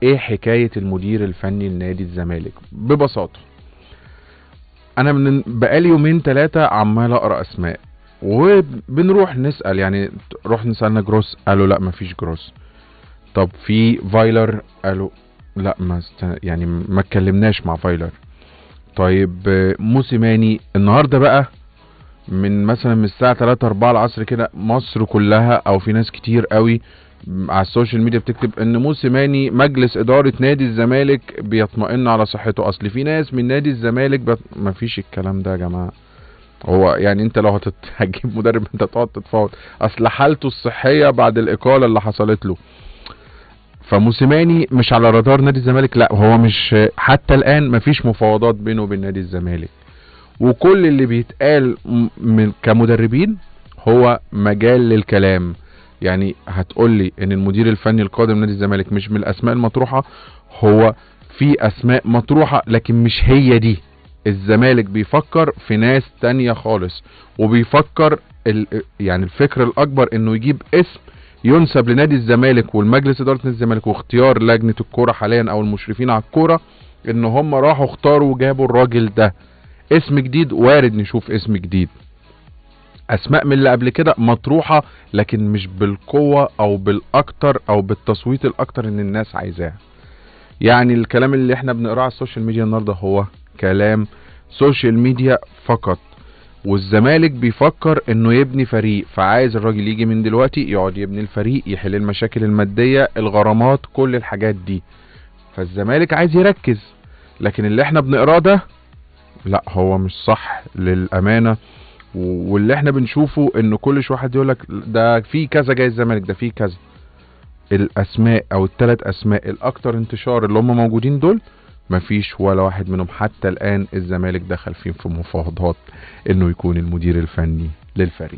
ايه حكاية المدير الفني لنادي الزمالك؟ ببساطة انا من بقالي يومين 3 عمال اقرا اسماء، وبنروح نسأل، يعني رحنا سألنا جروس قالوا لا مفيش جروس. طب في فايلر قالوا لا يعني ما اتكلمناش مع فايلر. طيب موسيماني النهارده بقى من مثلا من الساعة 3-4 العصر كده مصر كلها او في ناس كتير قوي على ال social media بتكتب ان موسيماني مجلس ادارة نادي الزمالك بيطمئن على صحته. اصل في ناس من نادي الزمالك مفيش الكلام ده يا جماعة. هو يعني انت لو هتجيب مدرب انت تقعد تتفاوض، اصل حالته الصحية بعد الاقالة اللي حصلت له. فموسيماني مش على رادار نادي الزمالك، لا هو مش حتى الان مفيش مفاوضات بينه وبين نادي الزمالك. وكل اللي بيتقال من كمدربين هو مجال للكلام. يعني هتقولي ان المدير الفني القادم نادي الزمالك مش من الاسماء المطروحة، هو في اسماء مطروحة لكن مش هي دي. الزمالك بيفكر في ناس تانية خالص، وبيفكر يعني الفكر الاكبر انه يجيب اسم ينسب لنادي الزمالك والمجلس ادارة نادي الزمالك واختيار لجنة الكورة حاليا او المشرفين على الكورة ان هم راحوا اختاروا وجابوا الراجل ده. اسم جديد وارد نشوف اسم جديد، اسماء من اللي قبل كده مطروحة لكن مش بالقوة او بالاكتر او بالتصويت الاكتر ان الناس عايزاها. يعني الكلام اللي احنا بنقراه على ال social media النهارده هو كلام social media فقط. والزمالك بيفكر انه يبني فريق، فعايز الراجل يجي من دلوقتي يقعد يبني الفريق، يحل المشاكل المادية، الغرامات، كل الحاجات دي. فالزمالك عايز يركز، لكن اللي احنا بنقراه ده لا هو مش صح للأمانة. واللي احنا بنشوفه ان كل شوية حد يقولك ده في كذا جاي الزمالك، ده في كذا. الاسماء او الثلاث اسماء الاكتر انتشار اللي هم موجودين دول مفيش ولا واحد منهم حتى الان الزمالك دخل فيهم في مفاوضات انه يكون المدير الفني للفريق.